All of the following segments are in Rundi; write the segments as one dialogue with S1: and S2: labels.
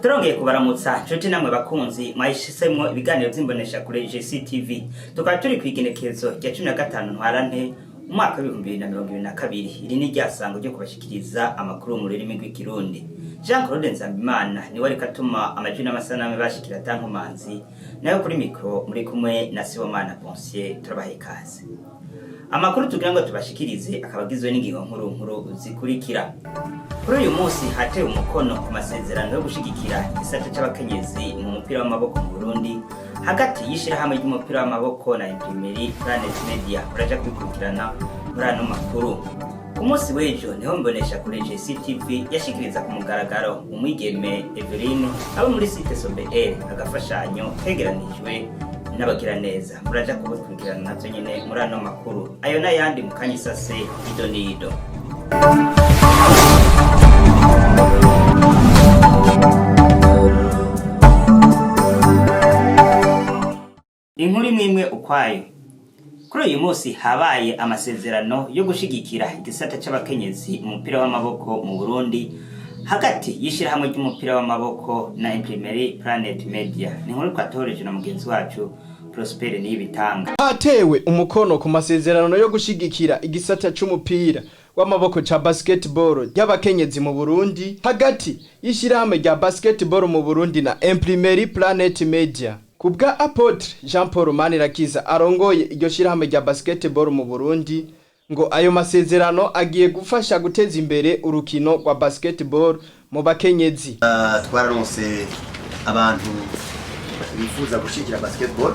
S1: Turongeye kubaramutsa nshuti namwe bakunzi mwahisemo ibiganiro vy'imboneshakure GCTV. Tukaba turi kw'igenekerezo rya 15 Ntwarante umwaka w'2022. Iri ni ryasango ryo kubashikiriza amakuru mu rurimi rw'Ikirundi. Jean Claude Nzambimana niwe ariko atuma amajwi n'amasanamu bashikira atankomanzi, nayo kuri mikro muri kumwe na Sibomana Ponsier. Turabaha ikaze. Amakuru tugira ngo tubashikirize akaba agizwe n'ingingo nkuru nkuru zikurikira: kuri uyu munsi hatewe umukono ku masezerano yo gushigikira igisata c'abakenyezi mu mupira w'amaboko mu Burundi hagati y'ishirahamwe ry'umupira w'amaboko na Imprimerie Planet Media. Muraja kubikurikirana muri ano makuru. Ku munsi w'ejo niho mbonesha kuri GCTV yashikiriza ku mugaragaro umwigeme Eveline abo muri site Sobel agafashanyo kegeranijwe n'abagiraneza. Muraja kubikurikirana navyo nyene muri ano makuru. Ayo n'ayandi mu kanya isase, ido n'ido. Inkuru imwe imwe ukwayo. Kuri uyu munsi habaye amasezerano yo gushigikira igisata c'abakenyezi mu mupira w'amaboko mu Burundi hagati y'ishirahamwe ry'umupira w'amaboko na Imprimerie Planet Media. Ni inkuru twatoreje na mugenzi wacu Prosper Niyibitanga.
S2: Hatewe umukono ku masezerano yo gushigikira igisata c'umupira w'amaboko ca basketball ry'abakenyezi mu Burundi hagati y'ishirahamwe rya basketball mu Burundi na Imprimerie Planet Media. Kubwa Apotre Jean Paul Manirakiza arongoye iryo shirahamwe rya basketball mu Burundi, ngo ayo masezerano agiye gufasha guteza imbere urukino rwa basketball mu bakenyezi.
S3: Twararonse abantu bifuza gushigikira basketball,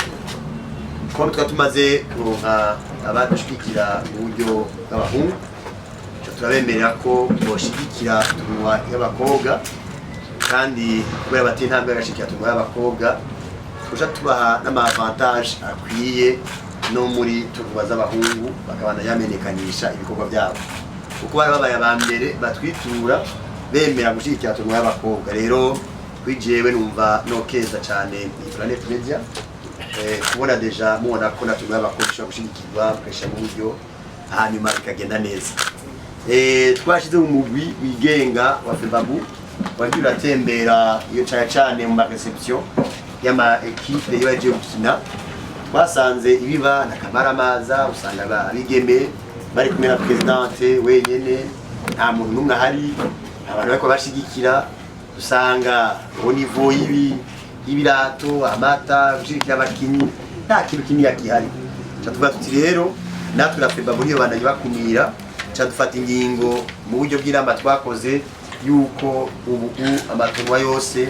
S3: kuko twari tumaze kuronka abadushigikira mu buryo bw'abahungu. Ico turabemerera ko boshigikira tournoi y'abakobwa, kandi kubera bateye intambwe bagashigikira tournoi y'abakobwa, tuja tubaha n'ama avantage akwiye no muri tournoi z'abahungu, bakabana yamenyekanisha ibikorwa byabo, kuko bari babaye aba mbere batwitura bemera gushigikira tournoi y'abakobwa. Rero kwijewe numva nokeza cyane iyi Planet Media, kubona déjà mubona ko na tournoi y'abakobwa ishobora gushigikirwa mugashyira mu buryo, hanyuma bikagenda neza. Twashize umugwi wigenga wa FEBABU wagiye uratembera iyo cane cane mu ma réception y'ama équipe iyo yagiye gukina. Twasanze ibiba na kamaramaza, usanga abigeme bari kumwe na présidente wenyene, nta muntu n'umwe ahari, abantu bariko bashigikira. Usanga au niveau y'ibirato, amata, gushigikira abakinyi, nta kintu kinini gihari. Ca tuvuga tuti rero natwe na FEBABU niyo bandanye bakumira, ca dufata ingingo mu buryo bw'inama twakoze yuko ubu ama tournoi yose,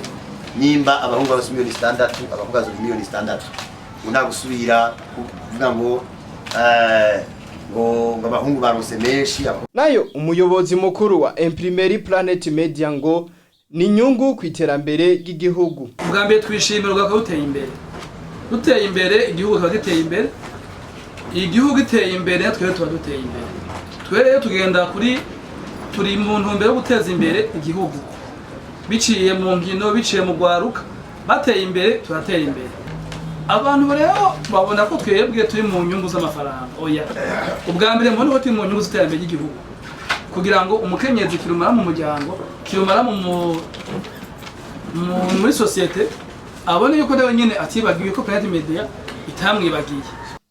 S3: nimba abahungu bose miliyoni 6, abakobwa bazo miliyoni 6. Ubu nta gusubira kuvuga ngo abahungu baronse menshi.
S2: Nayo umuyobozi mukuru wa Imprimerie Planet Media ngo ni inyungu ku iterambere ry'igihugu.
S4: Ubwa mbere twishimira urwaruka ruteye imbere. Ruteye imbere, igihugu kikaba giteye imbere. Igihugu giteye imbere, twebwe tuba duteye imbere. Twe rero tugenda kuri turi mu ntumbero yo guteza imbere igihugu biciye mu nkino, biciye mu rwaruka. Bateye imbere, turatera imbere. Abantu rero babona ko twebwe turi mu nyungu z'amafaranga. Oya, ubwa mbere mubona ko turi mu nyungu z'iterambere ry'igihugu, kugira ngo umukenyezi kirumara mu muryango, kirumara muri société, abone yuko nawe nyene atibagiwe, ko Planet Media itamwibagiye.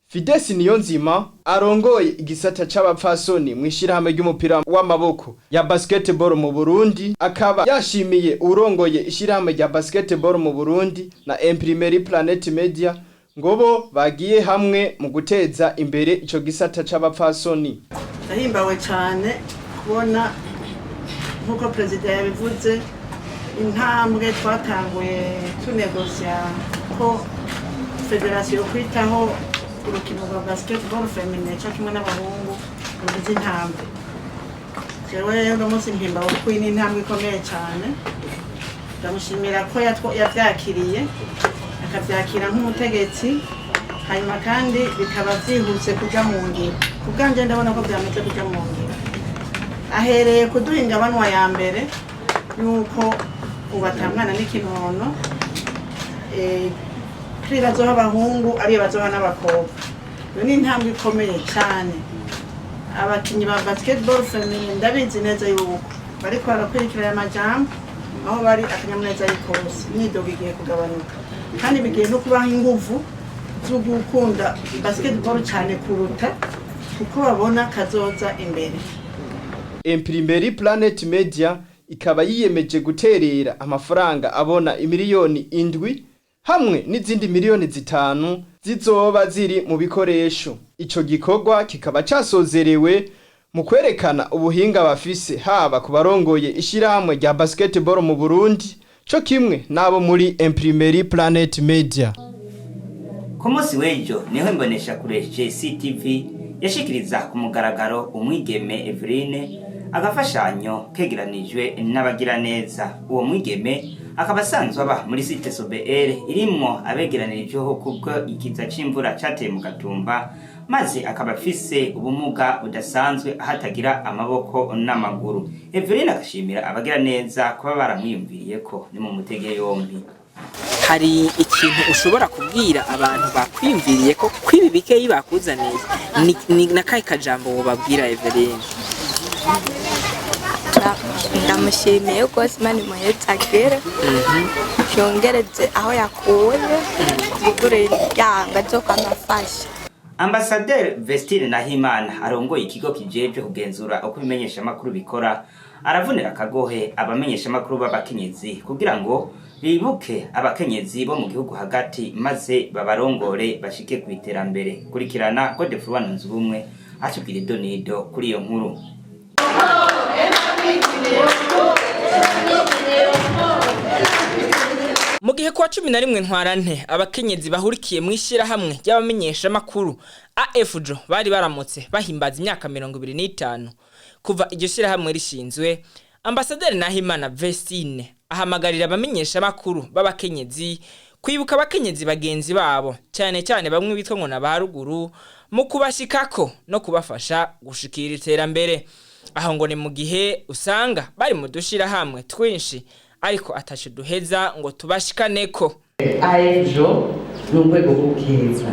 S2: Fidesi Niyonzima arongoye igisata c'abapfasoni mw'ishirahamwe ry'umupira w'amaboko ya basketball mu Burundi akaba yashimiye urongoye ishirahamwe rya basketball mu Burundi na Imprimerie Planet Media, ngo bo bagiye hamwe mu guteza imbere ico gisata c'abapfasoni.
S5: Ndahimbawe cyane kubona, nk'uko perezida yabivuze, intambwe twatanguye tunegosya ko fédération kwitaho urukino rwa basketball féminin cyo kimwe n'abahungu rugize intambwe. Jewe uno munsi mpimbawe kuko iyi ni intambwe ikomeye cyane. Ndamushimira ko yavyakiriye, akavyakira nk'umutegetsi, hanyuma kandi bikaba byihuse kuja mu ngiro. Ku bwanje ndabona ko byamaze kuja mu ngiro. Ahereye kuduha ingabanwa ya mbere yuko ubu ata mwana n'ikinono, kuri bazoha abahungu ariyo bazoha n'abakobwa. Iyo ni intambwe ikomeye cyane. Abakinyi ba basketball féminin ndabizi neza yuko bariko barakurikira aya majambo. Aho bari akanyamuneza ari kose, imyidogo igiye kugabanuka, kandi bigiye no kubaha inguvu zo gukunda basketball cyane kuruta, kuko babona kazoza imbere.
S2: Imprimerie Planet Media ikaba yiyemeje guterera amafaranga abona 7 miliyoni hamwe n'izindi 5 miliyoni zizoba ziri mu bikoresho. Ico gikorwa kikaba casozerewe mu kwerekana ubuhinga bafise, haba ku barongoye ishirahamwe rya basketball mu Burundi co kimwe n'abo muri Imprimerie Planet Media.
S1: Ku munsi w'ejo niho imboneshakure JCTV yashikiriza ku mugaragaro umwigeme Eveline agafashanyo kegeranijwe n'abagiraneza. Uwo mwigeme akaba asanzwe aba muri site Sobl irimwo abegeranirijweho kubwo ikiza c'imvura cateye mu Gatumba, maze akaba afise ubumuga budasanzwe aho atagira amaboko n'amaguru. Eveline agashimira abagiraneza kuba baramwiyumviriyeko. Ni mu mutege yombi.
S6: Hari ikintu ushobora kubwira abantu bakwiyumviriye ko kwibi bikeyi bakuzaniye? Ni nakahe kajambo wobabwira, Eveline?
S7: Ndamushimiye rwose, Imana imuhezagire, yongereze aho yakuye kugura imiryango azokwamafasha.
S1: Ambasaderi Vestine Nahimana arongoye ikigo kijejwe kugenzura uko ibimenyeshamakuru bikora, aravunira akagohe abamenyeshamakuru b'abakenyezi kugira ngo bibuke abakenyezi bo mu gihugu hagati, maze babarongore bashike ku iterambere. Kurikirana Godefroid Nzubumwe atubwira idonido kuri iyo nkuru.
S6: Mu gihe kuwa 11 Ntwarante abakenyezi bahurikiye mu ishyirahamwe ry'abamenyeshamakuru AFJO bari baramutse bahimbaza imyaka 25 kuva iryo shyirahamwe rishinzwe, Ambasaderi Nahimana Vestine ahamagarira abamenyeshamakuru b'abakenyezi kwibuka abakenyezi bagenzi babo, cyane cyane bamwe bitwa ngo na ba ruguru, mu kubashikako no kubafasha gushikira iterambere. Aho ngo ni mu gihe usanga bari mu dushirahamwe twinshi ariko ataco duheza ngo tubashikaneko.
S8: AFJO ni urwego rwo gukeza,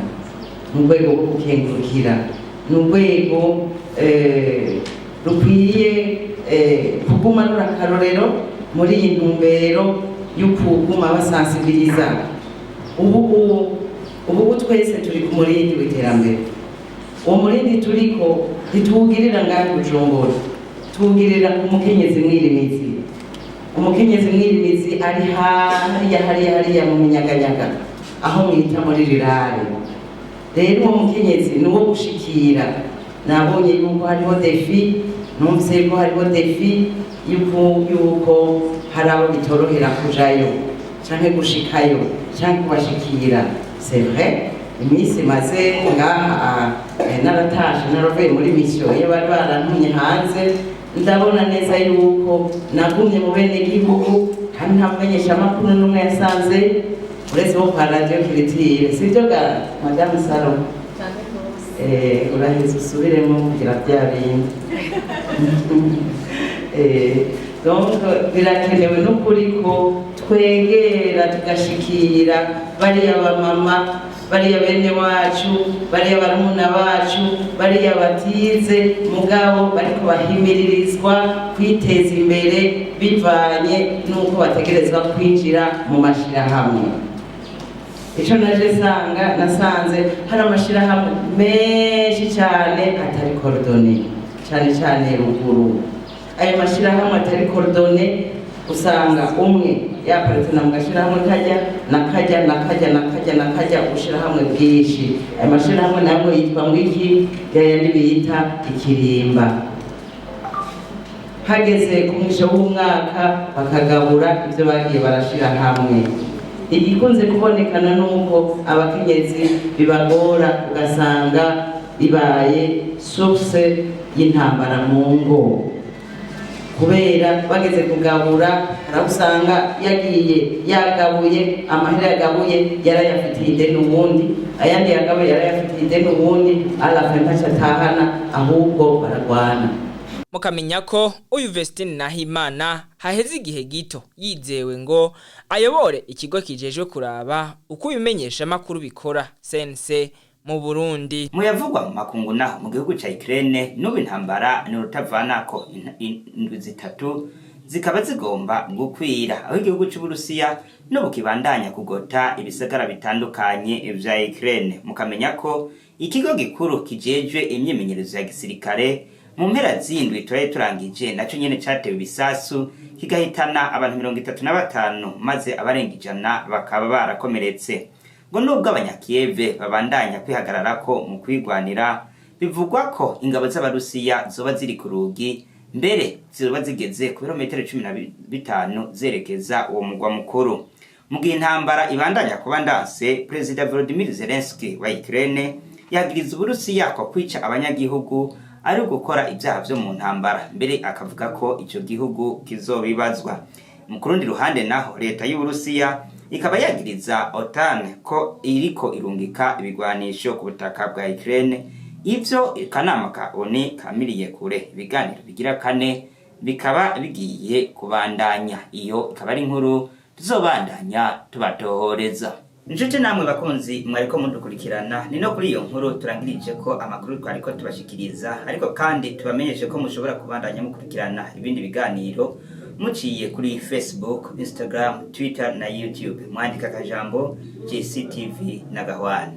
S8: ni urwego rwo gukengurukira, ni urwego rukwiye kuguma ruri akarorero muri iyi ntumbero yo kuguma basansibiriza. Ubu twese turi ku murindi w'iterambere. Uwo murindi turiko ntituwugirira ngaho i Bujumbura, tuwugirira ku mukenyezi mwirimizi. Umukenyezi mwirimizi ari hariya hariya hariya mu minyaganyaga, aho mwita muri rirare. Rero uwo mukenyezi ni uwo gushikira. Nabonye yuko hariho défi, numvise yuko hariho défi yuko hari abo bitorohera kujayo canke gushikayo canke kubashikira. C'est vrai, iminsi maze ngaha, naratashe, naravuye muri mission iyo bari barantumye hanze, ndabona neza yuko nagumye mu bene gihugu kandi nta mumenyeshamakuru n'umwe yasanze uretse wo kwa Radio Culture. Sibyo ga Madame Salo? Uraheza usubiremo kugira bya bindi. Donc birakenewe n'ukuri ko twegera tugashikira bariya bamama, bariya bene wacu, bariya barumuna bacu, bariya batize mugabo bariko bahimiririzwa kwiteza imbere bivanye n'uko bategerezwa kwinjira mu mashirahamwe. Ico naje sanga, nasanze hari amashirahamwe menshi cane atari coordonné, cane cane ruguru. Ayo mashirahamwe atari coordonné, usanga umwe yaparitana mu gashirahamwe kajya na kajya na kajya na kajya na kajya, ubushirahamwe bwinshi. Ayo mashirahamwe nayo yitwa ngo iki? Yayandi bita ikirimba. Hageze ku mwisho w'umwaka bakagabura ibyo bagiye barashira hamwe. Igikunze kubonekana nuko abakenyezi bibagora, ugasanga bibaye source y'intambara mu ngo, kubera bageze kugabura hari aho usanga yagiye yagabuye amahera, yagabuye yarayafitiye ideni ubundi, ayandi yagabuye yarayafitiye ideni ubundi, alafa ntacyo atahana, ahubwo baragwana.
S6: Mukamenya ko uyu Vestine Nahimana haheze igihe gito yizewe ngo ayobore ikigo kijejwe kuraba uko ibimenyesha makuru bikora, CNC mu Burundi.
S1: Muyavugwa mu makungu naho, mu gihugu ca Ukraine n'ubu intambara ni urutavanako. 3 zikaba zigomba gukwira, aho igihugu c'Uburusiya n'ubu kibandanya kugota ibisagara bitandukanye vya Ukraine. Mukamenya ko ikigo gikuru kijejwe imyimenyerezo ya gisirikare mu mpera z'indwi turari turangije naco nyene catewe ibisasu, kigahitana abantu 35, maze abarenga 100 bakaba barakomeretse. Ngo nubwo Abanyakiyeve babandanya kwihagararako mu kwigwanira, bivugwa ko ingabo z'Abarusiya zoba ziri ku rugi, mbere zoba zigeze ku birometero 15 zerekeza uwo mugwa mukuru. Mu gihe intambara ibandanya kuba ndanse, Perezida Volodymyr Zelensky wa Ukraine yagiriza Uburusiya ko kwica abanyagihugu ari gukora ibyaha vyo mu ntambara, mbere akavuga ko ico gihugu kizobibazwa. Mu kurundi ruhande naho, leta y'Uburusiya ikaba yagiriza OTAN ko iriko irungika ibigwanisho ku butaka bwa Ukraine, ivyo akanama ka ONU kamiriye kure. Ibiganiro bigira kane bikaba bigiye kubandanya. Iyo ikaba ari inkuru tuzobandanya tubatohoreza. Inshuti namwe bakunzi mwariko mudukurikirana, ni no kuri iyo nkuru turangirije ko amakuru twariko tubashikiriza, ariko kandi tubamenyeshe ko mushobora kubandanya mukurikirana ibindi biganiro muciye kuri Facebook, Instagram, Twitter na YouTube, mwandika akajambo JCTV na Gahwana.